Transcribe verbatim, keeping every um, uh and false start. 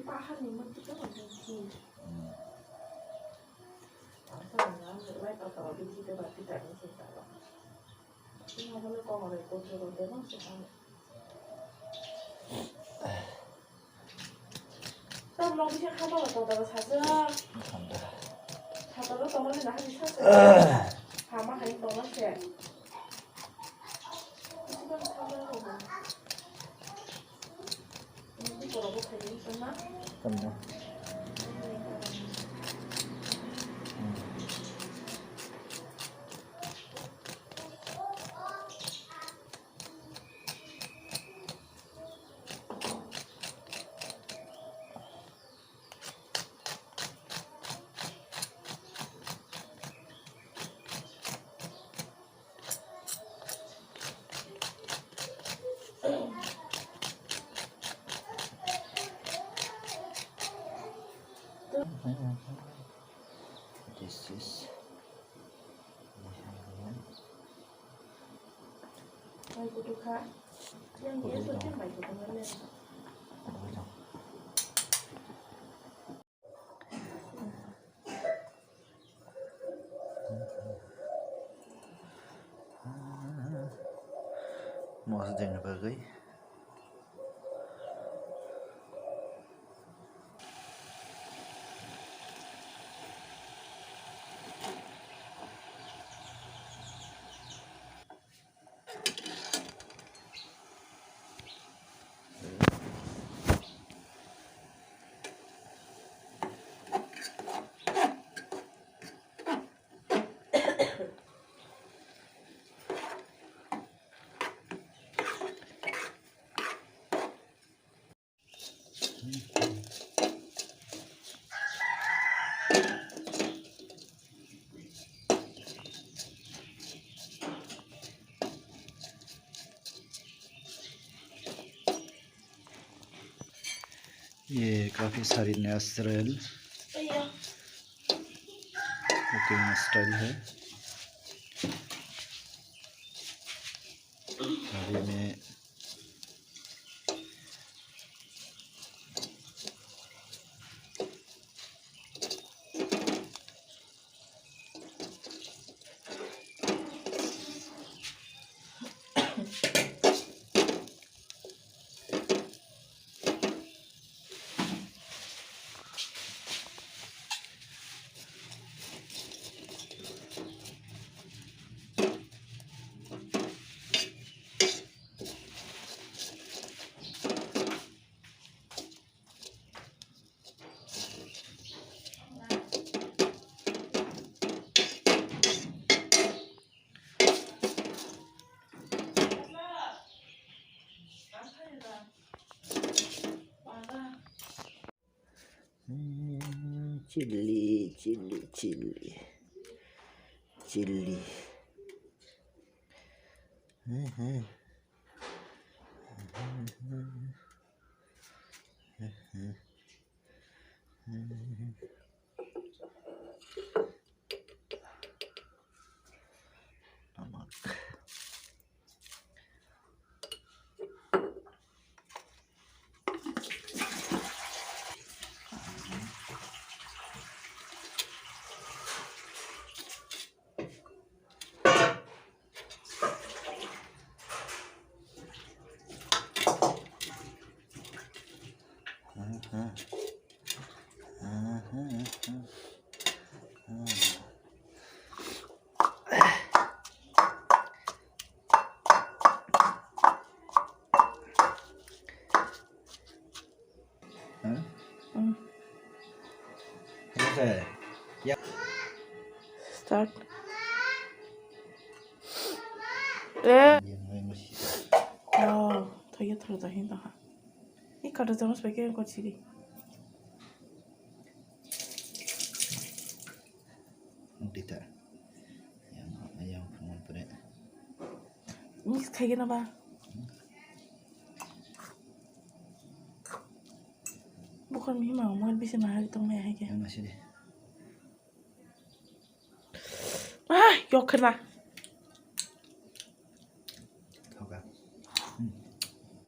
Paharni mukti to mangkha ki. Hmm. Ang to nang lai pa ka obi ki to ba pi ta ni se ta ba. Ino bole ko ngore ko to ro de no se ta. Tam no bisa khata ba to da sa ja. Khata. Khata ro to mane na ha bisa sa. Hama hai to no se. Tama. This is Mai kutu kha. Yang dia tu dia mai kutu mana? Mosdeng bagwi. ये काफी सारी natural cooking style है। अभी मैं Chili, chili, chili. Chili. Start. Eh. Oh, thaya thara dahin daha. Ini kada jamas pakai yang kau ciri. Dita. Yang, yang pengen pernah. Mix khaigena ba. Bukan mihma, mau bisa mahal tong meh hai ke. Yang masih deh. Ah, yok kena.